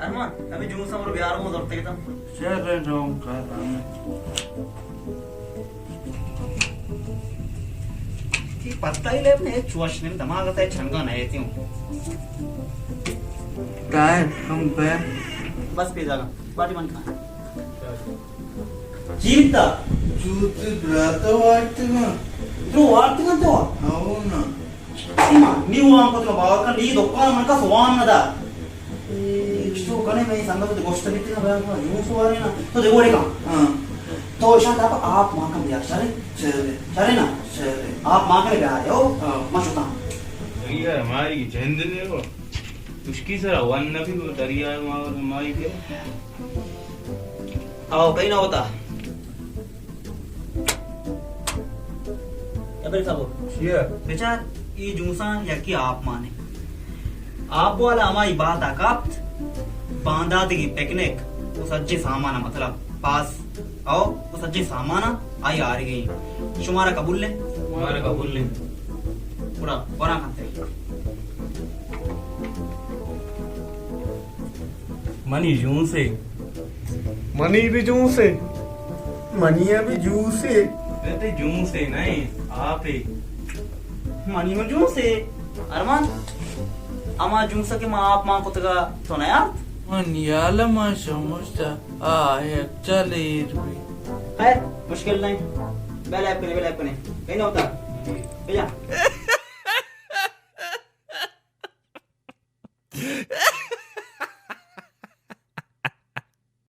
ارمان، ہمے جوس ہم رو بیار، مو زرتے کتم۔ شر نوکر۔ تی پتہ ہی لیب نے، چوش نے، دماغ تے چنگا نہ ایتی ہوں۔ طاہر، ہم بے۔ بس پہ جاگا، باٹی من کھان۔ چی بیتا؟ چوت براتا وارتگا۔ تو وارتگا تو؟ ہاو نا۔ ایمان، نی وام کتگ، باور کن، نی دکان من کس وام ندا۔ اے، تو کنے میں سنگت تو گوشت بیتی نا، بیا، یوں سوارے نا، تو دے گوڑے کن۔ ہاں۔ تو ایشان داپا آپ ماں کن بیار، چلے؟ چلے۔ چلے نا؟ چلے۔ آپ ماں کن بیار، ہو؟ ہاں۔ ما شتاں۔ دریا مائی جند نے ہو۔ تشکی سرا ون نبی، دریا ما، مائی کے۔ آؤ، کئی نہ ہوتا۔ ابر صاحب، چیا؟ بچار، ای جوساں یکی آپ مانے۔ آپ والا ہمائی بات آ کپت، بانداتگی پکنک، و سجے سامان، مطلب، پاس، او، و سجے سامان آئی آرگی۔ شمارا قبول لیں؟ شمارا قبول لیں۔ پورا، پورا کھتے۔ منی جوسے۔ منی بھی جوسے۔ منی بھی جوسے۔ اے تے جوسے نہیں، آپے۔ منی ہوں جوسے۔ ارمان، اما جوسا کہ ما آپ مان کتگا تو نہ یات؟ من یال ما شموشتا، آ یک چلیر بھی۔ خیر، مشکل نہیں۔ بیل ایپ کنے، بیل ایپ کنے۔ کہیں نہ ہوتا۔ بجا۔